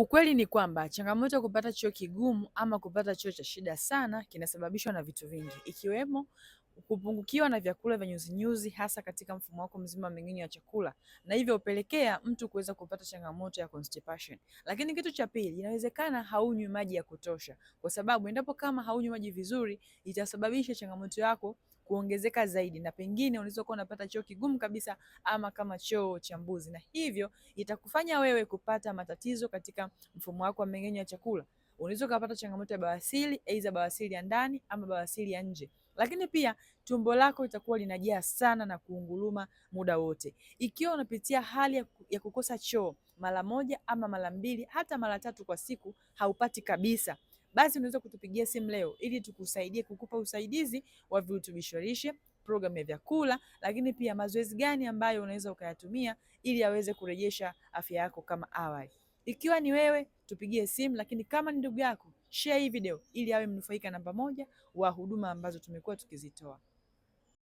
Ukweli ni kwamba changamoto ya kupata choo kigumu ama kupata choo cha shida sana kinasababishwa na vitu vingi, ikiwemo kupungukiwa na vyakula vya nyuzinyuzi hasa katika mfumo wako mzima wa mmeng'enyo wa chakula, na hivyo hupelekea mtu kuweza kupata changamoto ya constipation. Lakini kitu cha pili, inawezekana haunywi maji ya kutosha, kwa sababu endapo kama haunywi maji vizuri itasababisha changamoto yako kuongezeka zaidi, na pengine unaweza kuwa unapata choo kigumu kabisa ama kama choo cha mbuzi, na hivyo itakufanya wewe kupata matatizo katika mfumo wako wa mmeng'enyo wa chakula. Unaweza ukapata changamoto ya bawasiri, aidha bawasiri ya ndani ama bawasiri ya nje. Lakini pia tumbo lako litakuwa linajaa sana na kuunguruma muda wote. Ikiwa unapitia hali ya kukosa choo mara moja ama mara mbili hata mara tatu kwa siku, haupati kabisa, basi unaweza kutupigia simu leo ili tukusaidie kukupa usaidizi wa virutubisho lishe, programu ya vyakula, lakini pia mazoezi gani ambayo unaweza ukayatumia ili aweze kurejesha afya yako kama awali. Ikiwa ni wewe, tupigie simu, lakini kama ni ndugu yako, share hii video ili awe mnufaika namba moja wa huduma ambazo tumekuwa tukizitoa.